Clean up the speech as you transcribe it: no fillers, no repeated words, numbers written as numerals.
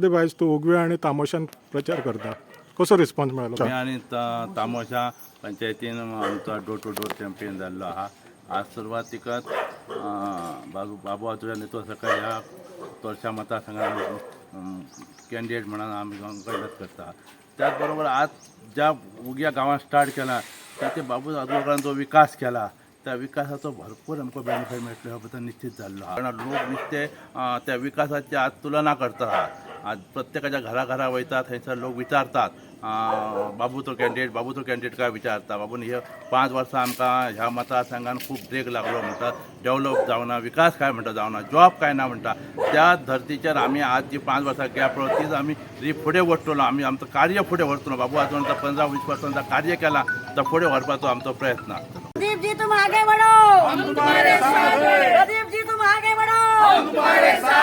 प्रदीप, आयज तूं उगवे आनी तामोशान प्रचार करता, कसो रिस्पॉन्स मेळ्ळो? मी आनी तामोशा पंचायतीन आमचो डोर टू डोर कॅम्पेन जाल्लो आहा. आज सुरवातीकच बाबू बाबू आजोळ्या नेतो सकाळी ह्या तोरशा मतदारसंघात कॅन्डिडेट म्हणून आमी कंडक्ट करता. त्याच बरोबर आज ज्या उग्या गांवांत स्टार्ट केला, ताचे बाबू आजोळकारान जो विकास केला, त्या विकासाचो भरपूर आमकां बेनिफीट मेळटलो हो बद्दल निश्चित जाल्लो आहा. कारण लोक नुस्ते त्या विकासाची आज तुलना करता आहात. आज प्रत्येकाच्या घरा घरा वयता, थंयसर लोक विचारतात, बाबू तो कॅन्डिडेट, बाबू तो कॅन्डिडेट काय विचारता. बाबून हे 5 वर्सां आमकां ह्या मतदारसंघान खूब ब्रेक लागलो म्हणटा, डेव्हलप जावना, विकास काय म्हणटा जावना, जॉब काय ना म्हणटा. त्या धर्तीचेर आमी आज जी 5 वर्सां गॅप तीच आमी री फुडें व्हरतलो. आमी आमचो कार्य फुडें व्हरतलो. बाबू आजोळकार 15-20 वर्सांचा कार्य केला, तो फुडें व्हरपाचो आमचो प्रयत्न आसतलो. प्रदीप जी, तुम आगे बढ़ो, हम तुम्हारे साथ हैं. प्रदीप जी, तुम आगे बढ़ो, हम तुम्हारे साथ.